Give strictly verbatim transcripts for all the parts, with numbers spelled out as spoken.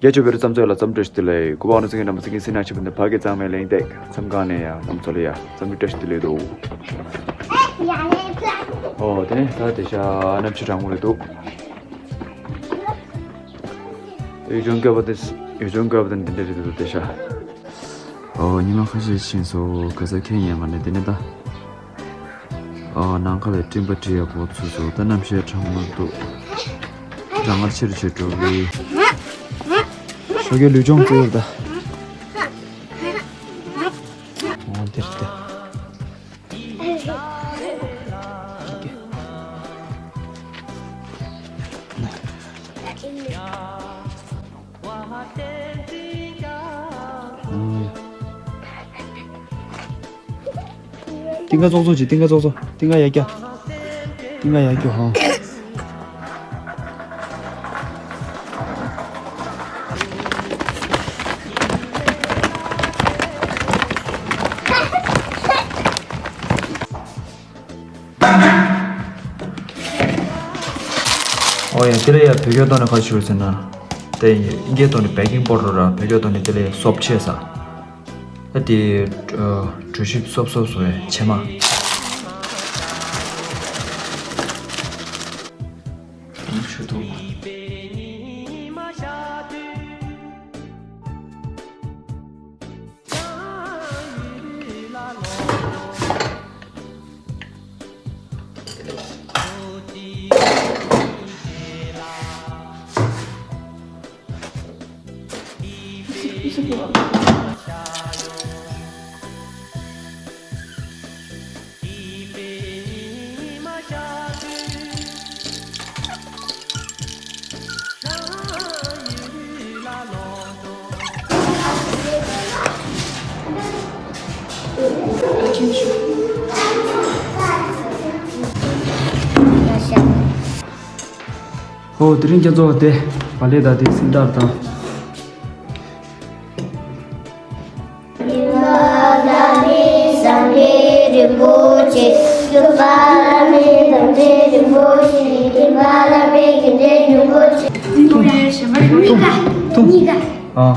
རྒྱ་ཆེ་བའི་རྩམ་ཚོད་ལ་འཚམས་འདྲི་ཞུ་དེ་ལས་གུ་བ་ཨོ་ན་ཚིག་གི་རྣམ་པ་ཚིག་གི་སེ་ན་ཆེ་བ་འདི་ཕ་གི་གཙང་མའི་གླེང་སྟེགས་མཚམས་ཁང་ནས་ཡ་རྣམ་ཚོ་ལ་ཡ་འཚམས་འདྲི་བཀྲ་ཤིས་བདེ་ལེགས་འདུག་ཨོ་དེ་ནས་ད་དེ་ཤ་གནམ་གཤིས་གྲང་མོ་རེད་འདུག་ཡུལ་ལྗོངས་བཀོད་པ་དེ་ཡུལ་ལྗོངས་བཀོད་པ་དེ་འདི་འདྲ་རེད་འདུག་དེ་ཤ། ཨོ་ཉི་མ་ཁ་ཤས་ཕྱིན་སོང་ག་ས་ཁྱེད་ཉན་མ་ནས་དེ་ནས་ད། ཨོ་ནང་ཁ་ལ་སྤྲིན་པ་བྲིས་ཡག་པོ་ཚུད་སོང་ད་གནམ་གཤིས་གྲང་མོ་འདུག་གྲང་ངར་ཆེ་རུ་ཆེ་འགྲོ་གི། ཞོགས་ཀས་ལུས་སྦྱོང་རྩེ་བར་ད། ཨོ་དེར་ལྟ། ཏིང་ཀ་ཙོག་ཙོག་ཅིག་ཏིང་ཀ་ཙོག་ཙོག་ཏིང་ཀ་ཡར་རྒྱག་ཏིང་ཀ་ཡར་རྒྱག་ཧང་། ཨོ་ཡ་དེ་ལ་ཡ་བོད་སྐད་ཐོག་ནས་ག་རེ་ཞུ་ཟེར་ན། དེ་དབྱིན་སྐད་ཐོག་ནས་བེ་ཀིང་པའུ་ཌར་ར་བོད་སྐད་ཐོག་ནས་དེ་ལ་ཡ་སོབ་ཆས་ཟ། ད་དེ་གྲོ་ཞིབ་སོབ་སོབ་བཟོ་བའི་ཕྱེ་མ། ཆུ་ཐུག་ཧོ། དེ་རིང་ཁྱེད་ཚོ་དེ་བག་ལེབ་དང་དེ་སིལ་ཏར་དང་། ཨ།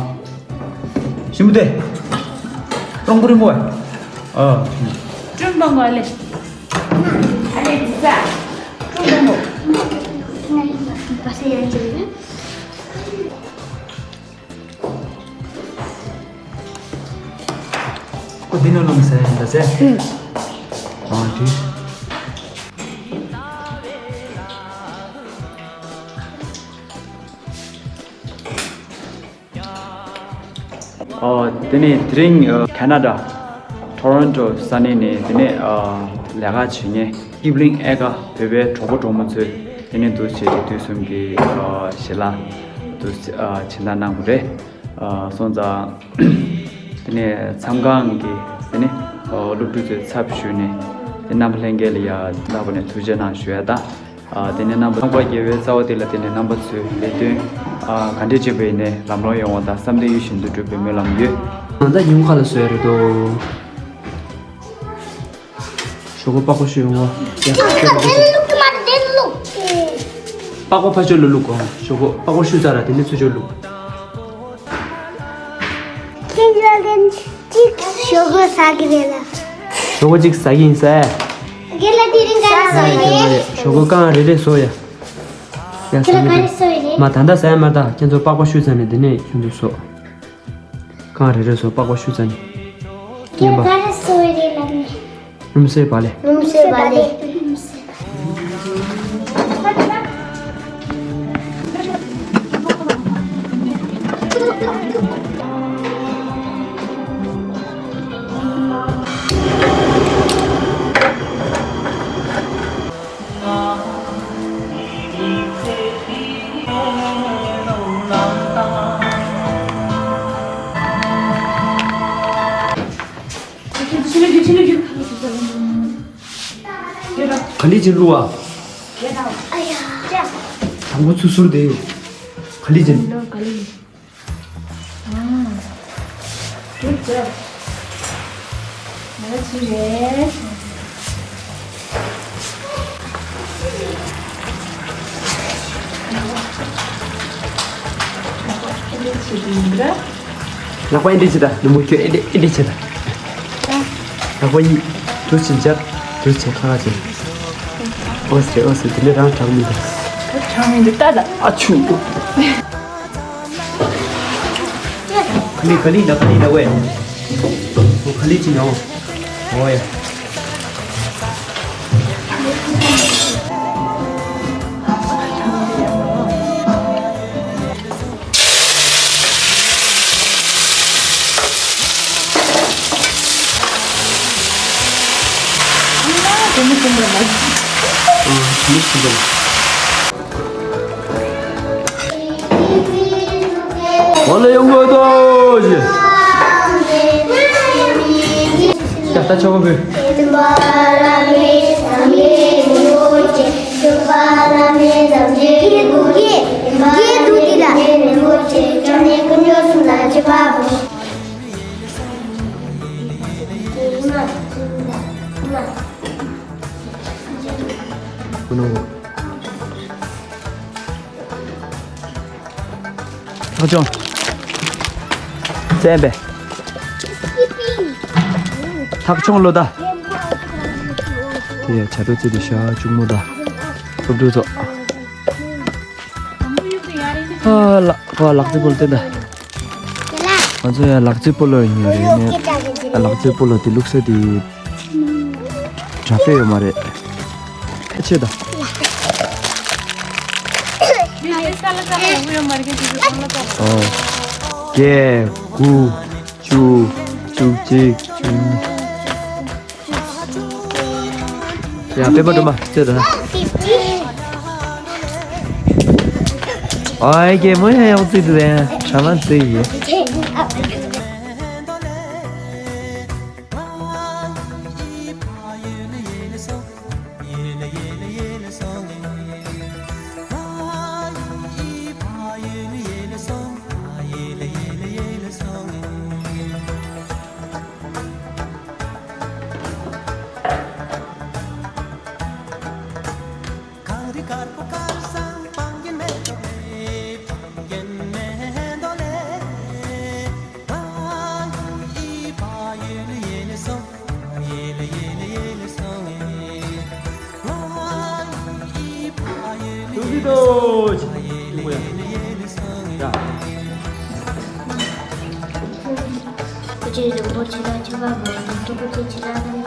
ཞིམ་པོ་དེ། ཀྲོང་པོ་རིན་པོ། ཨ། ཀྲུང་པང་གོ་ལེ། ཨ་ལེ་ཛ། ཀྲུང་པང་གོ། ཁོ་འདི་ནང་ལོངས་ཟེར་ཡིན་ད་ཟེར། ཨ་དེ། ཨ་དེ་ནས་དེ་རིང་ཨ་ཁ་ན་ཌ་ཊོ་རོན་ཊོ་ས་གནས་ནས་དེ་ནས་ཨ་ལས་ཀ་བྱེད་མཁན་ཀིབ་ལིང་ཨེ་ཀ་བོད་པའི་གྲོགས་པོ་གྲོགས་མོ་ཚོས་དེ་ནས་འདུག་བྱས་ཏེ་དུས་གསུམ་གྱི་ཨ་ཞལ་ལག་འདུག་ཨ་སྦྱིན་བདག་གནང་བ་རེད། ཨ་སོང་ཙང་དེ་ནས་མཚམས་ཁང་གི་དེ་ནས་ཨ་སློབ་ཕྲུག་ཚོའི་ཚབ་ཞུས་ནས་དེ་རྣམ་པ་ལྷན་རྒྱས་ལ་ཡ་ལྟ་བུ་ནས་ཐུགས་རྗེ་གནང་ཞུ་ཡ་དང་། ཨ་དེ་ནས་རྣམ་པ་ཚོགས་པ་དགེ་བའི་རྩ་བ་དེ་ལ་བརྟེན་ནས་རྣམ་པ་ཚོའི་ལས་དོན་ཨ་ག་འདྲས་བྱེད་པ་ཡིན་ནའི་ལམ་ལྷོང་ཡོང་བ་དང་བསམ་དོན་ཡིད་བཞིན་དུ་འགྲུབ་པའི་སྨོན་ལམ་ཡོད། ང་ད་ཉིན་གུང་ཁ་ལ་བཟོས་རེད་དོ། ཞོགས་པ་པགས་པ་བཤུས་ཡོང་བ། ཡ། པགས་པ་ཕར་ཕྱོགས་ལ་བླུག་གོ། ཞོགས་པ་པགས་པ་བཤུས་ཚར་ར་དེ་ནས་ཚུར་ཕྱོགས་བླུག་ཁྱེད་ཚོ་ལན་གཅིག་ཞོགས་པ་ཟ་གི་རེད་ལ། ཞོགས་པ་གཅིག་ཟ་གི་ཡིན་ཟེར། རྒན་ལགས་དེ་རིང་ག་རེ་ཟ་ཡི་རེད། ཞོགས་པ་རྐང་རེ་རེ་བཟོ་ཡ། ཡ་ཁྱེད་ལ་ག་རེ་བཟོ་ཡི་རེད། མ་ད་ལྟ་ཟ་ཡ་མ་རེད་ད། ཁྱེད་ཚོ་པགས་པ་བཤུས་ཚར་ནས་དེ་ནས་ཁྱེད་ཚོ་བཟོ། རྐང་རེ་རེ་བཟོ། པགས་པ་བཤུས་ཚར་ནས། ཁྱེད་ལ་ག་རེ་བཟོ་ཡི་རེད་ལབ་ནས། སྣུམ་སེར་བག་ལེབ། སྣུམ་སེར་བག་ལེབ། ག་ལེར་ཅིག་བླུགས་ཨ། དང་པོ་ཚུར་ཟུར་དེ་ག་ལེར་ཅིག Good job. That's it. ལག་པ་ཨེ་འདྲ་བྱེད་ད། ནུ་མོ་ཁྱོད་ཨེ་འདྲ་ཨེ་འདྲ་བྱེད་ད། ལག་པ་ཡིས་དུ་ཕྱིན་ཆད་དུ་ཕྱིན་ཁ་ཁ་བྱེད། ཨོ་སེ་ཨོ་སེ། དེ་ནས་རང་གྲང་མི་འདུག་གྲང་མི་འདུག་ལྟ་ད། ཨ་ཆུ། ཁ་ལི་ཁ་ལི་ད། ཁ་ལི་ད་ཝེ། ཁ་ལི་ཅི་ནོ། ཨོ་ཡ། ཨོ་ལེ་ཡོང་གོ་དོ་ཞེས། ད་ལྟ་ཆོག་གི། ཐག་ཆོད། བཙན་པས། ཐག་ཆོད་ལོ་ད། དེ་ཡ་བྱ་དྲོ་ཚེ་དེ་ཤ་གཅུང་མོ་ད། སློབ་ཕྲུག་ཚོ། ཨ་ལག་ཁོ་ལག་རྩེད་སྤོ་ལོ་བསྟན་ད། ང་ཚོ་ཡང་ལག་རྩེད་སྤོ་ལོ་ཡིན་རེད་ནས། ལག་རྩེད་སྤོ་ལོ་དེ་ལུགས་སྲོལ་དེ་དྲག་པོ་ཡོད་མ་རེད། ཕལ་ཆེར་ད། ཨོ། བརྒྱད། དགུ། བཅུ། བཅུ་གཅིག་བཅུ་གཉིས། ཡ་པད་མ་སྒྲོལ་མ་རྩེད་ད། ཨོ་ཡ་གད་མོ་ཡང་ཡག་པོ་རྩེད་འདུག་ཨེ། ཁྲ་མ་རྩེད་ཡིན། ཀུ་ཅི་རིན་པོ་ཆེ་ལ་མཆོད་པ་འབུལ་དང་ཐུགས་རྗེ་ཆེ་ལ་དང་།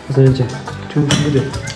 ཨ་ཙི་ཡིན་ཅེ། ཁྲུང་ཁྲུང་དེ།